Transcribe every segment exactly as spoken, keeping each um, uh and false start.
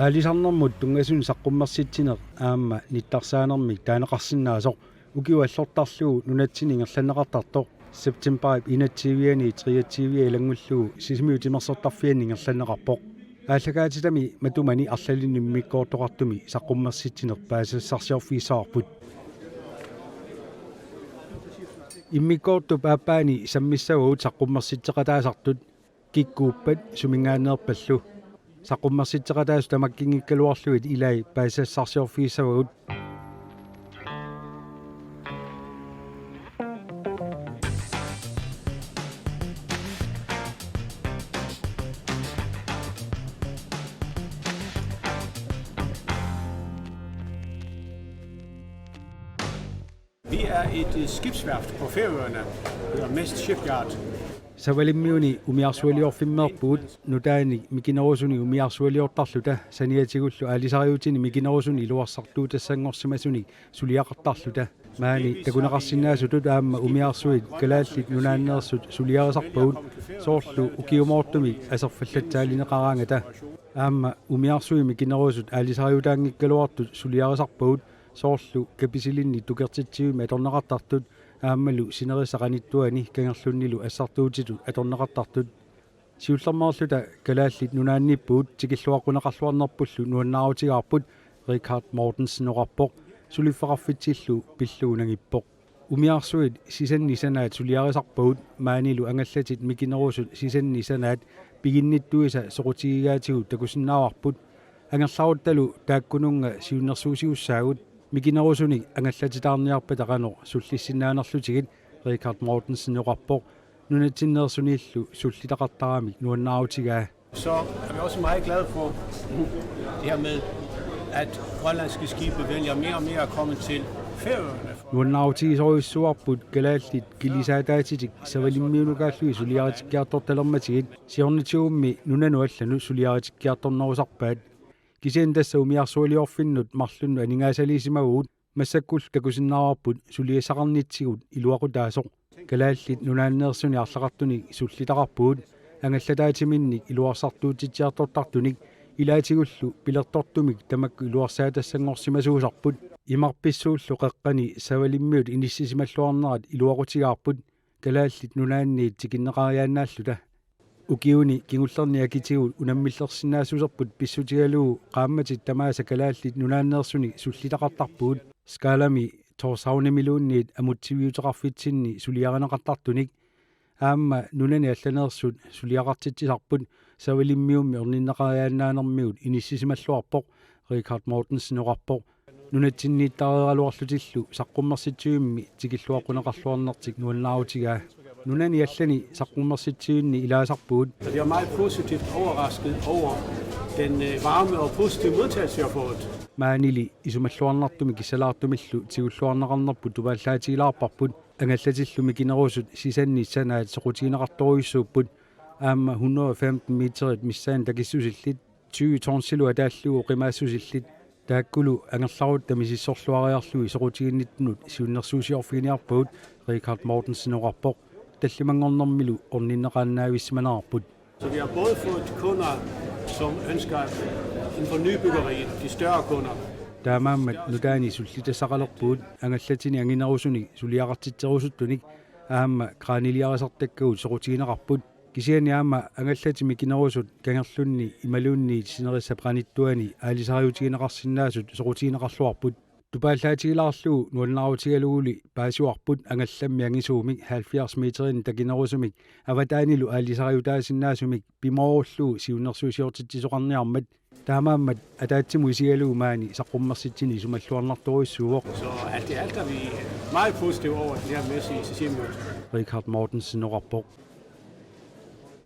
Aalisarnermut tunngasunik saqqummersitsineq aamma nittarsaanermik taaneqarsinnaasoq ukiup allortarlugu nunatsinni ingerlanneqartartoq septembarip enogtyve-ani treogtyve ilanngullugu Sisimiut timersortarfianni ingerlanneqarpoq. Aallakaatitami matumani arlalinnik immikkoortoqartumi saqqummersitsineq paasisassarsiorfigissavarput. Immikkoortup aappaani sammissavagut saqqummersitseqataasartut, kikkuuppat suminngaanneerpallu. Saqqummersitseqataasut tamakkinngikkaluarlugit ilai paasisassarsiorfigissavagut. Vi er et øh, skibsværft på Færøerne, hedder Mest Shipyard. Savalimmiuni umiarsualiorfimmeerpugut, nutaanik mikinerusunik umiarsualiortarluta saniatigullu aalisariutinik mikinerusunik iluarsartuutassanngorsimasunik suliaqartarluta. Maani takuneqarsinnaasutut aamma umiarsuit Kalaallit Nunaanneersut suliarisarpagut, soorlu ukiumoortumik aserfallatsaalineqaraangata. Aamma umiarsuit mikinerusut aalisariutaanngikkaluartut suliarisarpagut, soorlu Kapisilinni tukertitsivimmi atorneqartartut aammalu sinerissap qanittuani kangerlunnilu assartuutitut atorneqartartut. Siullermeerluta Kalaallit Nunaanniippugut, tikilluaqquneqarluarnerpullu nuannaarutigaarput, Richard Mortensen oqarpoq, suliffeqarfitsillu pillugu nangippoq. Umiarsuit sisanni sanaat suliarisarpagut, maanilu angallatit mikinerusut sisanni sanaat piginnittuisa soqutigigaatigut takusinnaavarput. Angerlaruttalu taakkununnga siunnersuusiussaagut, mikinerusunik angallatitaarniarpata qanoq sullissinnaanerlutigit, Richard Mortensen oqarpoq, nunatsinneersuniillu sullitaqartaramik nuannaarutigaa. Så er vi også meget glade for det her med, at grønlandske skibe vælger mere og mere at komme til Færøerne. Nuannaarutigisorujussuarput kalaallit kilisaataatitik savalimmiunukaallu suliaritikkiartortalermatigit, siornatigummi nunanut allanut suliaritikkiartornerusarpaat. Kisianni tassa umiarsualiorfinnut marlunnut aningaasaliisimavugut, massakkullu takusinnaavarput suliassaqarnitsigut iluaqutaasoq. Kalaallit Nunaanneersuni arlaqartunik sullitaqarpugut, angallataatiminnik iluarsartuutitsiartortartunik, ilaatigullu pilertortumik tamakku iluarsaatassanngorsimasuusarput. Imarpissuullu qeqqani savalimmiut inissisimalluarnerat iluaqutigaarput, Kalaallit Nunaanniit tikinneqariaannaalluta. Ukiuni kingullerni akitigut unammillersinnaassuserput pissutigalugu qaammatit tamaasa Kalaallit Nunaanneersuni sullitaqartarpugut, Skaalami Tórshavnimiluunniit amutsiviuteqarfitsinni suliarineqartartunik. Aamma nunani allaneersut suliaqartitsisarput savalimmiummi orninneqariaannaanermigut inissisimalluarpoq, Richard Mortensen oqarpoq. Nunatsinniittaareeraluarlutillu saqqummersitsivimmi tikilluaqquneqarluarnertik nuannaarutigaa. Nunani allani saqqummersitsivinni ilaasarpugut. Og jeg er meget positivt overrasket over den øh, varme og positive modtagelse, jeg har fået. Maanili isumalluarnartumik kissalaartumillu tigulluarneqarnerput tupaallaatigilaarparput, angallatillu mikinerusut sisanni sanaat soqutigineqartorujussuupput, aamma hundrede og femten meterit missaanni takissusillit, tyve tonsilu ataallugu oqimaassusillit, taakkulu angerlarutta misissorluariarlugit soqutiginnittunut siunnersuusiorfiginiarpagut, Richard Mortensen oqarpoq, tallimanngornermilu orninneqaannaavissimanerarput. Så vi har både fået kunder, som ønsker inden for nybyggeriet, de større kunder. Taamaammat nutaanik sullitassaqalerpugut, angallatinik anginerusunik suliaqartitserusuttunik, aamma kraniliarisartakkagut soqutigineqarput. Kisianni aamma angallatit mikinerusut kangerlunni imaluunniit sinerissap qanittuani aalisariutigineqarsinnaasut soqutigineqarluarput. Tupaallaatigilaarlugu nuannaarutigaluguli paasivarput angallammi angisuumik halvfjerds meterinik takinerusumik avataanilu aalisariutaasinnaasumik pimoorullugu siunnersuusiortitsisoqarniarmat. Taamaammat ataatsimut isigalugu maani saqqummersitsineq isumalluarnartorujussuuvoq. Så alt i alt er vi meget positive over det her messe i Sisimiut. Richard Mortensen oqarpoq.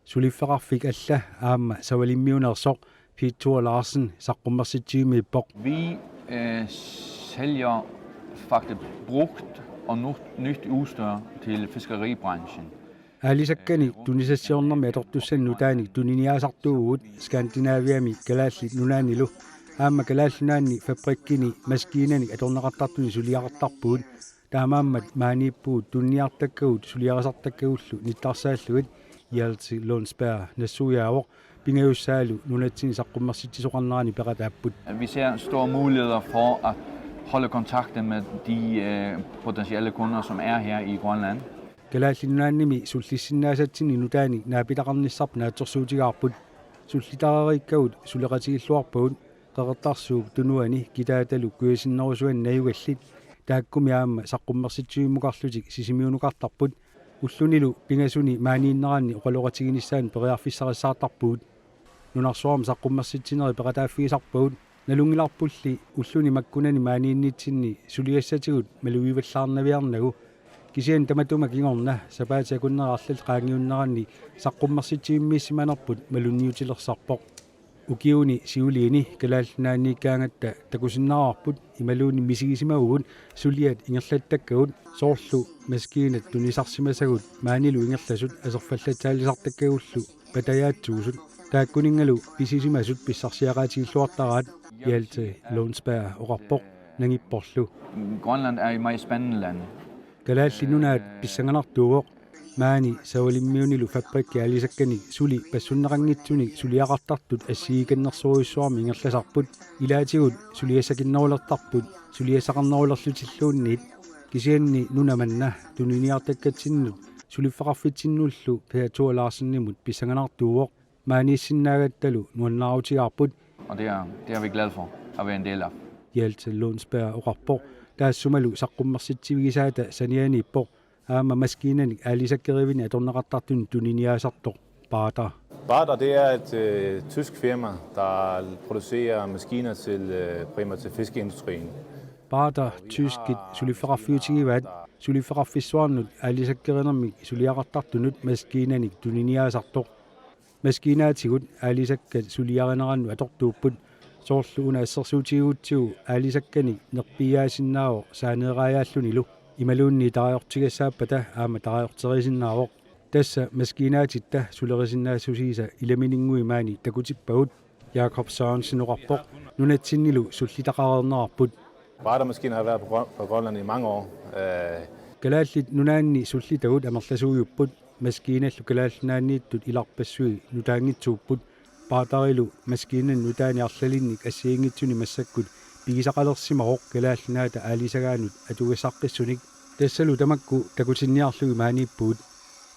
Suliffeqarfik alla aamma savalimmiuneersoq Peter Larsen saqqummersitsivimmiippoq. Vi øh, sælger faktisk brugt og nyt, nyt udstyr til fiskeribranchen. Aalisakkanik tunisassiornermi atortussanik nutaanik tuniniaasartuuvugut Skandinaviami Kalaallit Nunaannilu. Aamma Kalaallit Nunaanni fabrikkini maskiinanik atorneqartartunik suliaqartarpugut. Taamaammat maaniippugut tuniniartakkagut suliarisartakkagullu nittarsaallugit, Hjalte Lundsberg nassuiaavoq. pingajussaalu nunatsinni saqqummersitsisoqarnerani peqataapput. Vi ser store muligheder for at holde kontakten med de øh, potentielle kunder, som er her i Grønland. Kalaallit Nunaannimi sullissinnaasatsinnik nutaanik naapitaqarnissarput naatsorsuutigaarput. Sullitariikkagut suleqatigilluarpagut Qeqertarsuup Tunuani Kitaatalu Kujasinnerusuani najugallit, taakkumi aamma saqqummersitsivimmukarlutik Sisimiunukartarput. Ullunilu pingasuni maaniinneranni oqaloqatiginissaanut periarfissarissaartarpugut. Nunarsuarmi saqqummersitsinerit peqataaffigisarpagut, nalunngilarpulli ulluni makkunani maaniinnitsinni suliassatigut malugivallaarnaviarnagu. Kisianni tamatuma kingorna sapaatip akunneri arlallit qaangiunneranni saqqummersitsivimmiissimanerput malunniutilersarpoq. Ukiuni siuliini Kalaallit Nunaanniikkaangatta takusinnaavarput imaluunniit misigisimavugut suliat ingerlattakkagut, soorlu maskiinat tunisarsimasagut maanilu ingerlasut aserfallatsaalisartakkagullu patajaatsuusut. Taakkuninngalu pisisimasut pissarsiaqaatigilluartaraat, Hjalte Lundsberg oqarpoq nangipporlu. Grønland er et meget spændende land. Kalaallit Nunaat pissanganartuuvoq. Maani Savalimmiunilu fabrikkit aalisakkanik suli passunneqanngitsunik suliaqartartut assigiikannersorujussuarmik ingerlasarput. Ilaatigut suliassakinnerulertarput suliassaqarnerulerlutilluunniit. Kisianni nuna manna tuniniartakkatsinnut suliffeqarfitsinnullu Per Thor Larsenimut pissanganartuuvoq. Maaniissinnaagattalu nuannaarutigaarput. Og det er, det er vi glade for at være en del af. Hjalte Lundsberg oqarpoq. Taassumalu saqqummersitsivigisaata sanianiippoq. Aamma maskiinanik aalisakkerivinnik atorneqartartunik tuniniaasartoq Baader. Baader, det er et øh, tysk firma, der producerer maskiner til øh, primært til fiskeindustrien. Baader tyskit suliffeqarfiutigivaat, suliffeqarfissuarnut aalisakkerinermik suliaqartartunut maskiinanik tuniniaasartoq. Maskiinaatigut aalisakkat suliarinerannut atortuupput, soorlu una assersuutigigutsigu aalisakkanik nerpiiaasinnaavoq saaneeraajaallunilu, imaluunniit tarajortigassaappata aamma tarajorteriisinnaavoq. Tassa maskiinaatitta sulerisinnaassusiisa ilamininnguit maani takutippagut, Jakob Sørensen oqarpoq. Nunatsinnilu sullitaqareernerarput. Baadermaskiner har været på, Grøn, på Grønland i mange år. Øh, Kalaallit Nunaanni sullitagut amerlasuujupput, maskiinallu Kalaallit Nunaanniittut ilarpassui nutaanngitsuupput. Baaderilu maskiinani nutaanik arlalinnik assigiinngitsunik massakkut pigisaqalersimavoq Kalaallit Nunaata aalisagaannut atugassaqqissunik. Tassalu tamakku takutinniarlugit maaniippugut.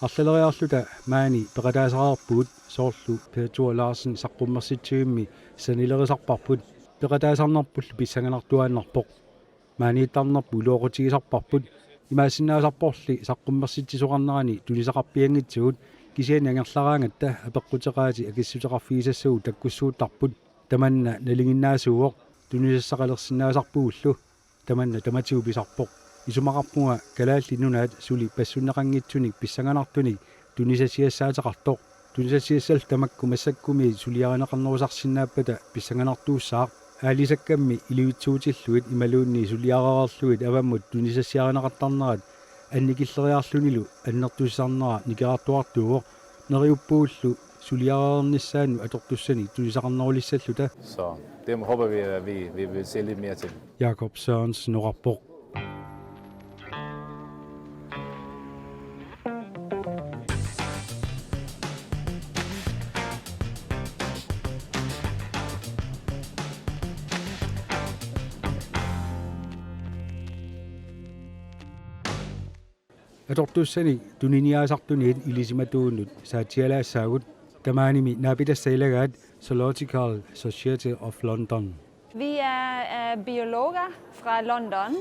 Arlaleriarluta maani peqataasareerpugut, soorlu Per Thor Larsen saqqummersitsivimmi sanilerisarparput, peqataasarnerpullu pissanganartuaannarpoq. Maaniittarnerput iluaqutigisarparput. Imaassinnaasarporli saqqummersitsisoqarnerani tunisaqarpianngitsugut, kisianni angerlaraangatta apeqquteqaatit akissuteqarfigisassagut takkussuuttarput. Tamanna nalinginnaasuuvoq, tunisassaqalersinnaasarpugullu. Tamanna tamatigut pisarpoq. Isumaqarpunga Kalaallit Nunaat suli passunneqanngitsunik pissanganartunik tunisassiassaateqartoq. Tunisassiassallu tamakku massakkumiit suliarineqarnerusarsinnaappata pissanganartuussaaq. Aalisakkammi ilivitsuutillugit imaluunniit suliarereerlugit avammut tunisassiarineqartarnerat annikilleriarlunilu annertusisarnera nikerartuartuuvoq. Neriuppugullu suliareernissaannut atortussanik tunisaqarnerulissalluta. Så det håber vi, at vi, vi vil se lidt mere til. Jakob Sørensen oqarpoq. Atortussanik tuniniaasartuniit ilisimatuunut saatsialaassaagut, tamaanimi naapitassat ilagaat Zoological Society of London. Vi er øh, biologer fra London,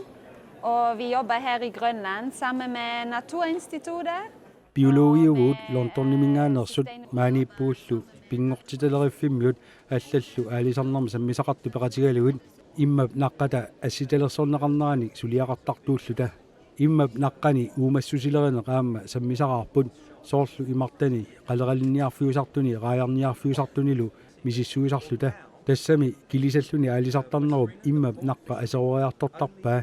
og vi jobber her i Grønland sammen med Naturinstituttet. Biologiuvugut Londoniminngaanneersut, maaniippugullu Pinngortitaleriffimmiut allallu aalisarnermik sammisaqartut peqatigalugit. Immap naqqata assitalersorneqarneranik suliaqartartuulluta. Immap naqqani uumassusilerineq aamma sammisaqarput, soorlu imartani qaleralinniarfiusartuni raajarniarfiusartunilu misissuisarluta. Tassami kilisalluni aalisartarnerup immap naqqa aseroriartortarpaa.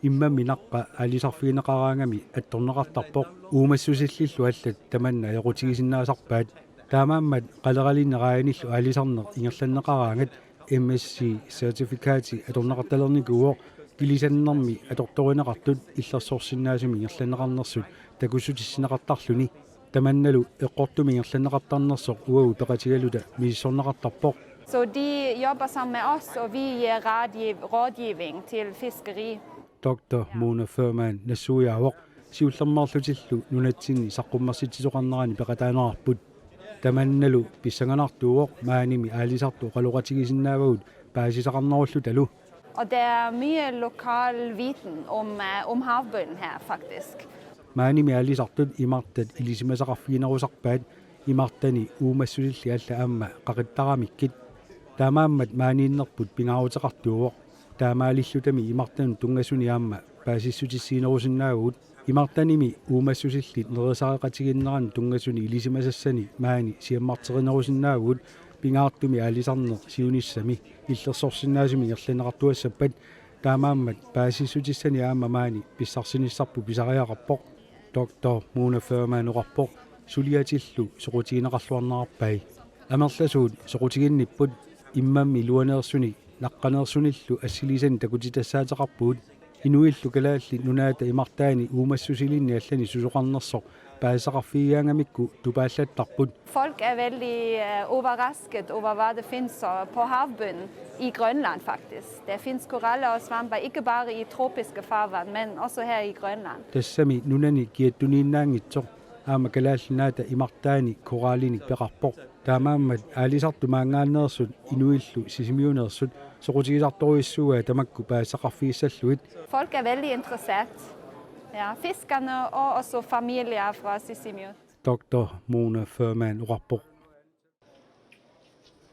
Immammi naqqa aalisarfigineqaraangami attorneqartarpoq. Uumassusillillu allat tamanna ajoqutigisinnaasarpaat. Taamaammat qaleralinni raajanillu aalisarneq ingerlanneqaraangat M S C certifikati atorneqartalernikuuvoq, kilisannermi atortorineqartut illersorsinnaasumik ingerlanneqarnersut takussutissineqartarluni. Tamannalu eqqortumik ingerlanneqartarnersoq uagut peqatigaluta misissorneqartarpoq. Så de jobber sammen med os, og vi giver rådgiv- rådgivning til fiskeri. Doktor Mona Furman nassuiaavoq, siullermeerlutillu nunatsinni saqqummersitsisoqarnerani peqataanerarput. Tamannalu pissanganartuuvoq maanimi aalisartut oqaloqatigisinnaavagut paasisaqarnerullutalu. Og der er mere lokal viden om, øh, om havbunden her, faktisk. Maanimi aalisartut imartat ilisimasaqarfiginerusarpaat, imartani uumassusillit allat aamma qaqittaramikkit. Taamaammat maaniinnerput pingaaruteqartuuvoq. Taamaalillutami imartanut tunngasuni aamma paasissutissiinerusinnaavugut. Imartanimi uumassusillit nerisareqatigiinneranut tunngasuni ilisimasassani maani siammarterinerusinnaavugut, pingaartumik aalisarneq siunissami illersorsinnaasumik ingerlanneqartuassappat. Taamaammat paasissutissani aamma maani pissarsinissarput pisariaqarpoq. Doktor Mona Furman oqarpoq suliatillu soqutigineqarluarnerarpai. Amerlasuut soqutiginnipput, immammi iluaneersunik naqqaneersunillu assiliisanik takutitassaateqarpugut. Inuillu Kalaallit Nunaata imartaani uumassusilinnik allanik susoqarnersoq paasisaqarfigigaangamikku tupaallattarput. Folk er vældig øh, overrasket over, hvad der findes så på havbunden i Grønland, faktisk. Der findes koraller og svampe, ikke bare i tropiske farvand, men også her i Grønland. Tassami nunani kiattuniinnaanngitsoq aamma Kalaallit Nunaata imartaani koraalinik peqarpoq. Taamaammat aalisartut maanngaanneersut inuillu Sisimiuneersut soqutigisartorujussuuai tamakku paasisaqarfigissallugit. Folk er vældig interesseret. Ja, fiskerne og også familier fra Sisimiut. Doktor Mona Furman oqarpoq.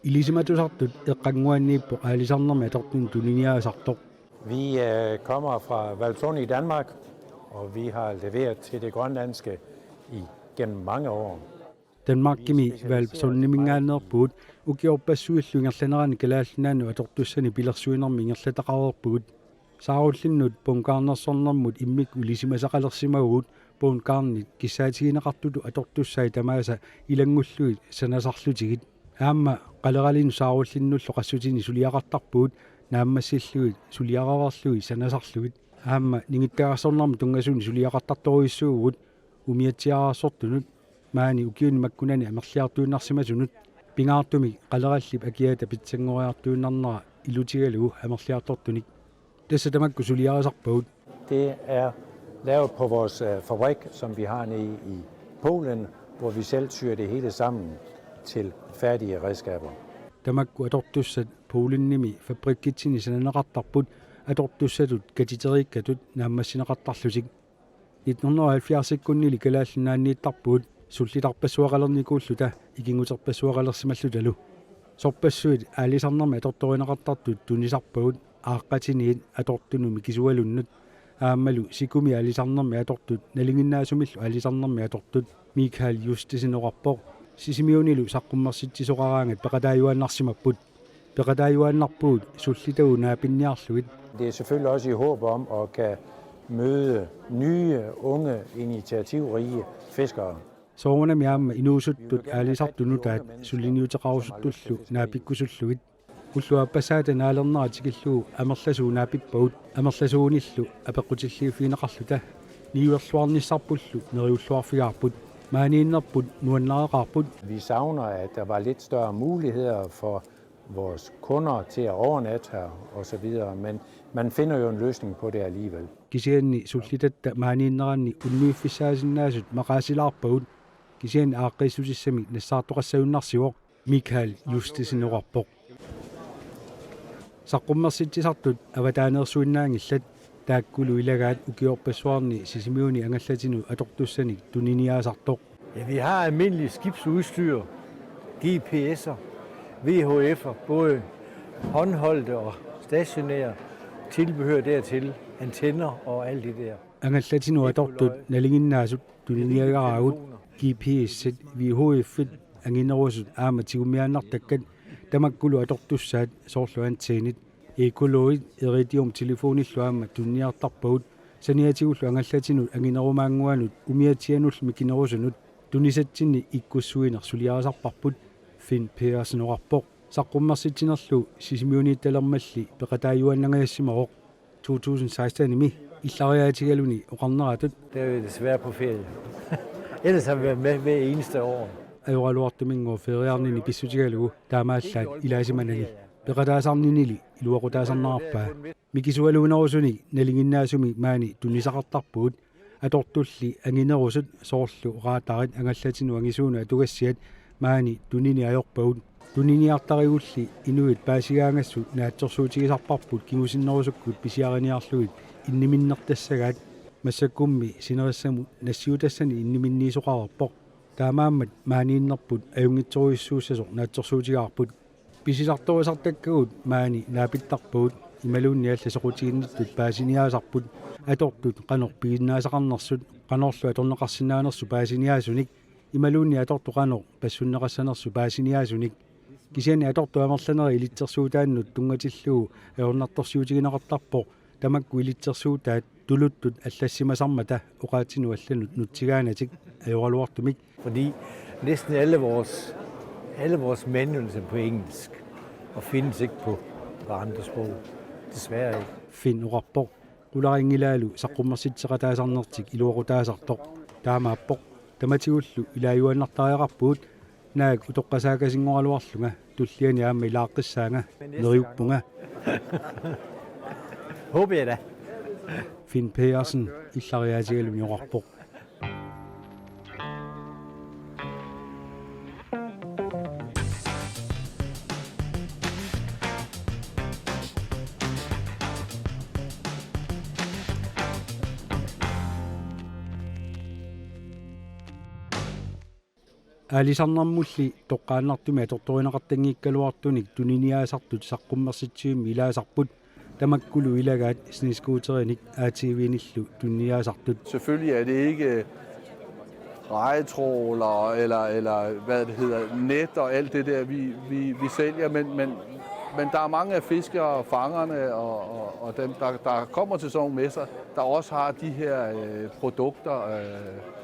Ilisimatusartut eqqannguaniippoq aalisarnermik atortunik tuniniaasartoq. Vi øh, kommer fra Hvalpsund i Danmark, og vi har leveret til det grønlandske igennem mange år. Danmarkimi Hvalpsundiminngaanneerpugut, ukiorpassuillu ingerlaneranni Kalaallit Nunaannut atortussanik pilersuinermik ingerlataqareerpugut. Saarullinnut Pohngarnersornermut immikkut ilisimasaqalersimavugut, Pohngarnit kissaatigineqartutut atortussai tamaasa ilanngullugit sanasarlutigit. Aamma qaleralinut saarullinnullu qassutinik suliaqartarpugut, naammassillugit suliarereerlugit sanasarlugit. Aamma ningittagarsornermut tunngasuni suliaqartartorujussuuvugut umiatsiaararsortunut, maani ukiuni makkunani amerliartuinnarsimasunut, pingaartumik qalerallip akiata pitsanngoriartuinnarnera ilutigalugu amerliartortunik. Tassa tamakku suliarisarpagut. Det er lavet på vores øh, fabrik, som vi har nede i Polen, hvor vi selv syr det hele sammen til færdige redskaber. Tamakku atortussat Polenimi fabrikkitsinni sananeqartarput, atortussatut katiteriikkatut naammassineqartarlutik. Nitten hundrede og halvfjerds-ikkunnili Kalaallit Nunaanniittarpugut sullitarpassuaqalernikuulluta ikinnguterpassuaqalersimallutalu. Sorpassuit aalisarnermik atortorineqartartut tunisarpagut, aaqqatiniit atortunut mikisualunnut, aammalu sikumik aalisarnermik atortut nalinginnaasumillu aalisarnermik atortut. Michael Justesen oqarpoq Sisimiunilu saqqummersitsisoqaraangat peqataajuaannarsimapput. Peqataajuaannarpugut sullitagut naapinniarlugit. Det er selvfølgelig også i håb om at kan møde nye, unge, initiativrige fiskere. Soorunami aamma inuusuttut aalisartut nutaat suliniuteqarusuttullu naapikkusullugit. Ulluaappasaata naalernera tikillugu amerlasuut naapippagut, amerlasuunillu apeqqutilliiffigineqarluta niuerluarnissarpullu neriulluarfigaarput. Maaniinnerput nuannareqaarput. Vi savner, at der var lidt større muligheder for vores kunder til at overnatte her og så videre, men man finder jo en løsning på det alligevel. Kisianni sullitatta maaniinneranni unnuiffissaasinnaasut maqaasilaarpagut, kisianni aaqqiissutissamik nassaartoqassagunarsivoq, Michael Justesen oqarpoq. Saqqummersitsisartut avataaneersuinnaanngillat, taakkulu ilagaat ukiorpassuarni Sisimiuni angallatinut atortussanik tuniniaasartoq. Ja, vi har almindeligt skibsudstyr, G P S'er, V H F'er, både håndholdte og stationære, tilbehør dertil, antenner og alt det der. Angallatinut atortut nalinginnaasut tuniniagaraagut, G P S'it, V H F'it, anginerusut aamma tigummiaannartakkat, tamakkulu atortussaat, soorlu antennit. Ekologit Iridium telefonillu aamma tuniniartarpagut, saniatigullu angallatinut anginerumaannguanut umiatsianullu mikinerusunut tunisatsinnik ikkussuineq suliarisarparput, Finn Pedersen oqarpoq. Saqqummersitsinerlu Sisimiuniittalermalli peqataajuaannangajassimavoq, to tusind seksten-imi illariaatigaluni oqarneratut. Der er vi desværre på ferie. Ellers har vi været med hver eneste år. Ajoraluartuminngooq feriarnini pissutigalugu taamaallaat ilaasimanani. Peqataasarninili iluaqutaasarnerarpaa. Mikisualuunerusunik nalinginnaasumik maani tunisaqartarpugut. Atortulli anginerusut soorlu radarit angallatinut angisuunut atugassiat maani tunini ajorpagut. Tuniniartarigulli inuit paasigaangassut naatsorsuutigisarparput kingusinnerusukkut pisiariniarlugit inniminnertassagaat. Massakkummi sinerissamut nassiutassani inniminniisoqareerpoq. Taamaammat maaniinnerput ajunngitsorujussuussasoq naatsorsuutigaarput. Pisisartorisartakkagut maani naapittarpagut imaluunniit allat soqutiginnittut paasiniaasarput, atortut qanoq piginnaasaqarnersut, qanorlu atorneqarsinnaanersut paasiniaasunik, imaluunniit atortut qanoq passunneqassanersut paasiniaasunik. Kisianni atortut amerlanerit ilitsersuutaannut tunngatillugu ajornartorsiutigineqartarpoq tamakku ilitsersuutaat tuluttut allassimasarmata oqaatsinut allanut nutsigaanatik, ajoraluartumik. Fordi næsten alle vores, alle vores manuals er på engelsk og findes ikke på, på andre sprog. Desværre ikke. Finn oqarpoq. Qularinngilalu saqqummersitseqataasarnertik iluaqutaasartoq. Taamaappoq. Tamatigullu ilaajuaannartariaqarpugut. Naak utoqqasaakasinngoraluarlunga tulliani aamma ilaaqqissaanga, neriuppunga. Håber jeg da. Finn Pedersen illariaatigaluni oqarpoq. Aalisarnermulli toqqaannartumik atortorineqartanngikkaluartunik tuniniaasartut saqqummersitsivimmi ilaasarput, tamakkulu ilagaat snescooterinik A T V-nillu tuniniaasartut. Selvfølgelig er det ikke rejetråler eller, eller hvad det hedder, net og alt det der, vi, vi, vi sælger, men, men, men der er mange af fiskere og fangerne og, og, og dem, der, der kommer til sådan nogle messer, der også har de her øh, produkter øh,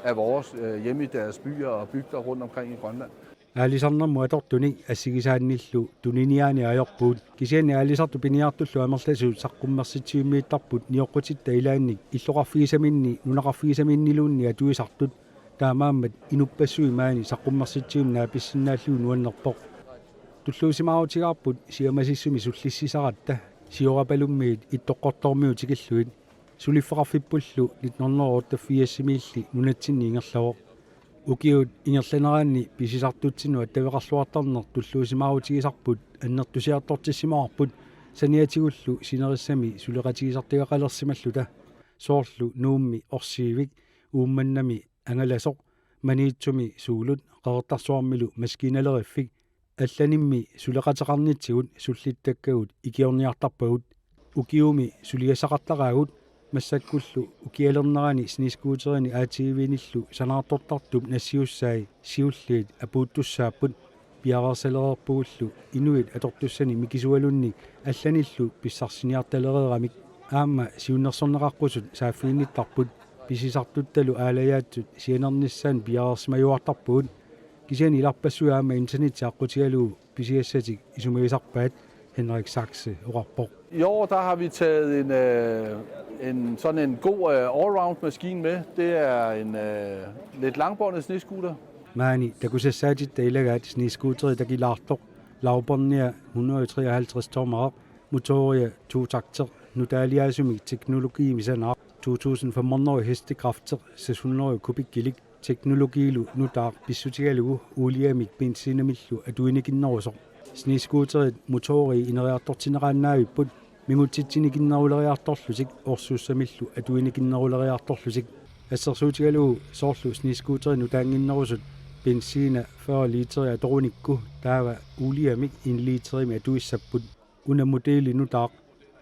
af vores øh, hjemme i deres byer og bygder rundt omkring i Grønland. Aalisarnermut atortunik assigisaannillu tuniniaaneq ajorpugut. Kisianni aalisartut piniartullu amerlasuut saqqummersitsivimmiittarput nioqqutitta ilaannik illoqarfigisaminni nunaqarfigisaminniluunniit atuisartut. Taamaammat inuppassuit maani saqqummersitsivimmi naapissinnaallugu nuannerpoq. Tulluusimaarutigaarput siamasissumi sullissisaratta Siorapalummiit Ittoqqortoormiut tikillugit. Suliffeqarfippullu nitten hundrede og otteogfirsimiilli nunatsinni ingerlavoq. Ukiut ingerlaneranni pisisartutsinnut attaveqarluartarneq tulluusimaarutigisarput annertusiartortissimavarput saniatigullu sinerissami suleqatigisartagaqalersimalluta, soorlu Nuummi Orsiivik, Uummannami Angalasoq, Maniitsumi Suulut, Qeqertarsuarmilu Maskiinaleriffik, allanimmi suleqateqarnitsigut sullittakkagut ikiorniartarpagut. Ukiumi suliassaqartaraagut, massakkullu ukialernerani snescooterini A T V-nillu sanaartortartup nassiussai siulliit apuuttussaapput. Piareersalereerpugullu inuit atortussanik mikisualunnik allanillu pissarsiniartalereeramik. Aamma siunnersorneqaqqusut saaffiginnittarput, pisisartuttalu aalajaatsut sianernissaannut piareersimajuartarpugut. Kisianni ilarpassui aamma internetti aqqutigalugu pisiassatik isumagisarpaat, Henrik Saxe oqarpoq. I år der har vi taget en, øh, en sådan en god øh, allround maskine med. Det er en øh, lidt langbåndet snescooter. Maani takusassaatitta ilagaat snescooteri takilaartoq, lavbåndia hundrede og treoghalvtreds tommereq, motoria totakteq, nutaaliaasumik teknologiimik sanaaq, to tusind fem hundrede hestekræfter, seks hundrede kubikkilik, teknologiilu nutaaq pissutigalugu uuliamik benzinamillu atuinikinnerusoq. Snescooterit motorii ineriartortinneqaannaavipput, mingutsitsinikinneruleriartorlutik orsussamillu atuinikinneruleriartorlutik. Assersuutigalugu soorlu snescooterit nutaannginnerusut benzina fyrre literit atorunikku taava uuliamik en literimik atuissapput. Una modeli nutaaq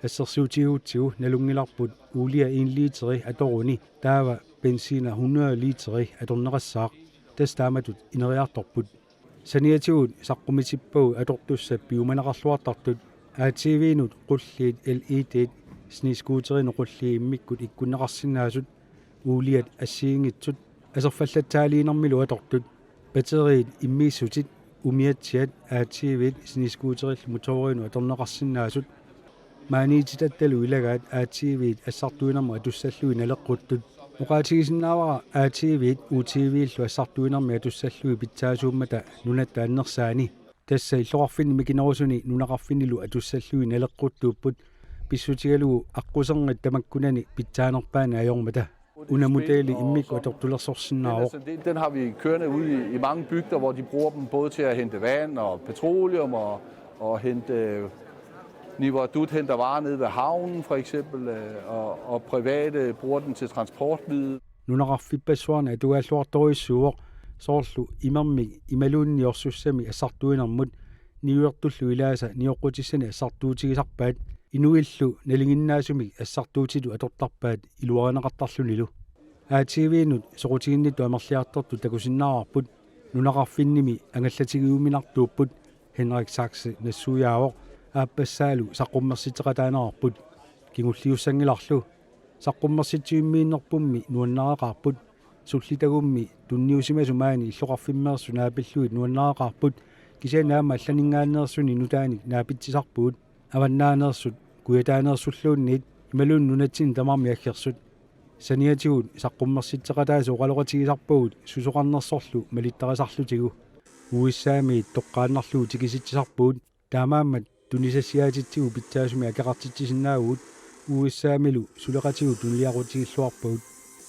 assersuutigiutsigu nalunngilarput uulia en literi atoruni taava benzina hundrede literi atorneqassaaq. Tassa taamatut ineriartorput. Saniatigut saqqumitippagut atortussat piumaneqarluartartut, A T V-nut qulliit L E D-t, snescooterinut qulliit immikkut ikkunneqarsinnaasut, uuliat assigiinngitsut, aserfallatsaaliinermilu atortut, batteriit immiissutit, umiatsiat, A T V-t snescooterillu motorinut atorneqarsinnaasut. Maaniititattalu ilagaat A T V-t assartuinermut atussallugit naleqquttut. Oqaatigisinnaavara A T V-t U T V-llu assartuinermi atussallugit pitsaasuummata nunatta annersaani. Tassa illoqarfinni mikinerusuni nunaqarfinnilu atussallugit naleqquttuupput, pissutigalugu aqquserngit tamakkunani pitsaanerpaani ajormata. Una modeli immikkut atortulersorsinnaavoq. Den har vi kørende ude i, i mange bygder, hvor de bruger dem både til at hente vand og petroleum og, og hente øh, Niver Dut henter varer ned ved havnen for eksempel, øh, og, og private bruger den til transportmiddel. Nunaqarfippassuarni atugaalluartorujussuuvoq, soorlu imermik imaluunniit orsussamik assartuinermut niuertullu ilaasa nioqqutissani assartuutigisarpaat, inuillu nalinginnaasumik assartuutitut atortarpaat iluarineqartarlunilu. A T V-nut soqutiginnittut amerliartortut takusinnaavarput, nunaqarfinnimi angallatigiuminartuupput, Henrik Saxe nassuiaavoq, aappassaalu saqqummersitseqataanerarput. Kingulliussanngilarlu. Saqqummersitsivimmiinnerpummi nuannareqaarput. Sullitagummi tunniusimasut maani illoqarfimmeersut naapillugit nuannareqaarput. Kisianni aamma allaninngaanneersuni nutaanik naapitsisarpugut. Avannaaneersut, kujataaneersulluunniit, imaluunniit nunatsinni tamarmik aggersut. Saniatigut saqqummersitseqataasut oqaloqatigisarpagut susoqarnersorlu malittarisarlutigu. U S A-miit toqqaannarlugu tikisitsisarpugut. Taamaammat tunisassiaatitsigut pitsaasumik akeqartitsisinnaavugut, U S A-milu suleqatigut tuniliaqutigilluarpagut.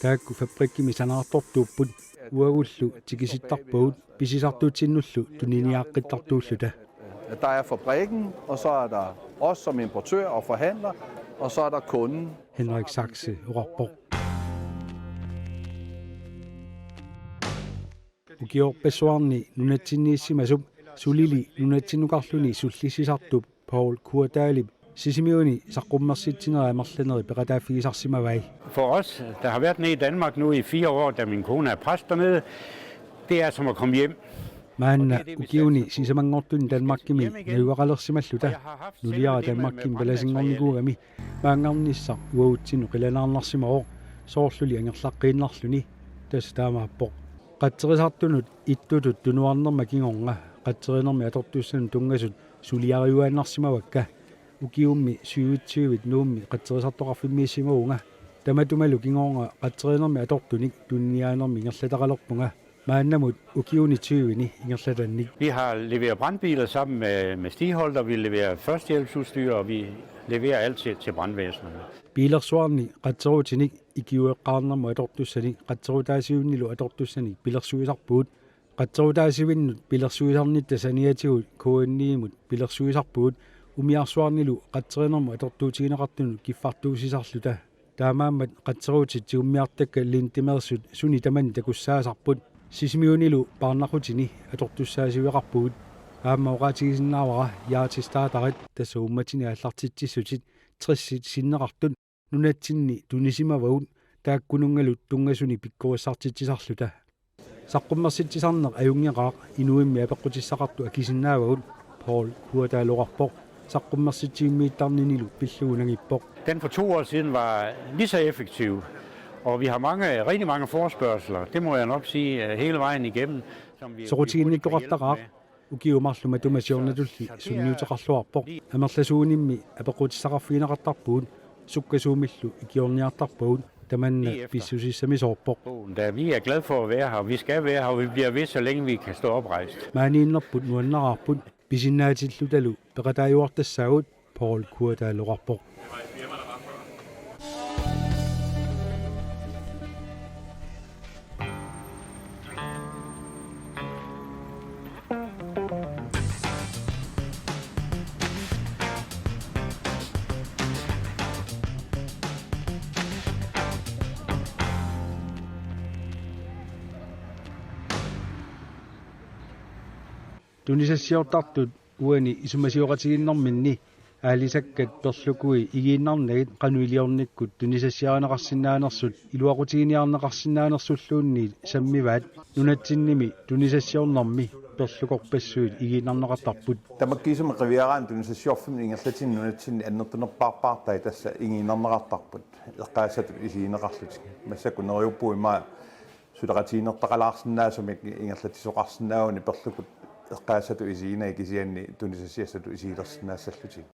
Taakku fabrikkimi sanaartortuupput, uagullu tikisittarpagut pisisartutsinnullu tuniniaaqqittartuulluta. Der er fabrikken, og så er der os som importør og forhandler, og så er der kunden. Henrik Saxe oqarpoq. Ukiorpassuarni nunatsinniissimasup sulili nunatsinnukarluni sullissisartup Paul Kurdalip Sisimiuni saqqummersitsineri amerlanerit peqataaffigisarsimavai. For os, der har været nede i Danmark nu i fire år, da min kone er præst dernede, det er som at komme hjem. Maanna ukiuni sisamanngortuni Danmarkimi najugaqalersimalluta, nuliara Danmarkimi palasinngornikuugami, maanngarnissaq uagutsinnut qilanaarnarsimavoq, soorluli angerlaqqiinnarluni, tassa taamaappoq. Qatserisartunut ittutut tunuarnerma kingorna qatserinermi atortussanut tunngasut suliariuaannarsimavakka. Ukiummi syvogtyvit Nuummi qatserisartoqarfimmiissimavunga. Tamatumalu kingorna qatserinermi atortunik tuniniaanermik ingerlataqalerpunga. Maannamut ukiuni tyvini ingerlatannik. Vi har leveret brandbiler sammen med, med Stigholt, og vi leverer førstehjælpsudstyr, og vi leverer alt til, til brandvæsenet. Biilersuarnik qatserutinik ikiueqqaarnermut atortussanik qatserutaasivinnilu atortussanik pilersuisarpugut. Qatserutaasivinnut pilersuisarnitta saniatigut K N I-mut pilersuisarpugut, umiarsuarnilu qatserinermut atortuutigineqartunut kiffartuussisarluta. Taamaammat qatserutit tigummiartakka Lindemeersut suni tamanit takussaasarput, Sisimiunilu Parnaqutini atortussaasiveqarpugut. Aamma oqaatigisinnaavara Hjertestarterit, tassa uummatini aallartitsissutit, tressit sinneqartut nunatsinni tunisimavagut, taakkununngalu tunngasuni pikkorissartitsisarluta. Saqqummersitsisarneq ajunngeqaaq, inuimmi apeqqutissaqartut akisinnaavagut, Paul Kurdal oqarpoq, saqqummersitsivimmiittarninilu pillugu nangippoq. Den for to år siden var lige så effektiv, og vi har mange, rigtig mange forespørgsler, det må jeg nok sige, øh, hele vejen igennem, som vi, vi hurtigt kan hjælpe Soqutiginnittoqartaqaaq, med. Ukiut marluk matuma siornatulli sunniuteqarluarpoq. Amerlasuunimmi apeqqutissaqarfigineqartarpugut, sukkasuumillu ikiorniartarpagut, tamanna pissusissamisoorpoq. Da vi er glade for at være her, og vi skal være her, og vi bliver ved, så længe vi kan stå oprejst. Maaniinnerput nuannaraarput, pisinnaatillutalu peqataajuartassaagut, Paul Kurdal oqarpoq. Tunisassiortartut uani isumasioqatigiinnerminni aalisakkat perlukui igiinnarnagit qanoq iliornikkut tunisassiarineqarsinnaanersut iluaqutiginiarneqarsinnaanersulluunniit sammivaat, nunatsinnimi tunisassiornermi perlukorpassuit igiinnarneqartarput. Tamakkiisumik qiviaraanni tunisassiorfimmut ingerlatinni nunatsinni annertunerpaarpaartai tassa igiinnarneqartarput eqqaassatut isigineqarlutik. Massakkut neriuppugut immaqa suleqatigiinnertaqalaarsinnaasumik ingerlatsisoqarsinnaaguni perlukut eqqaassatut isiginagit kisianni tunisassiassatut isigilersinnaassallutik.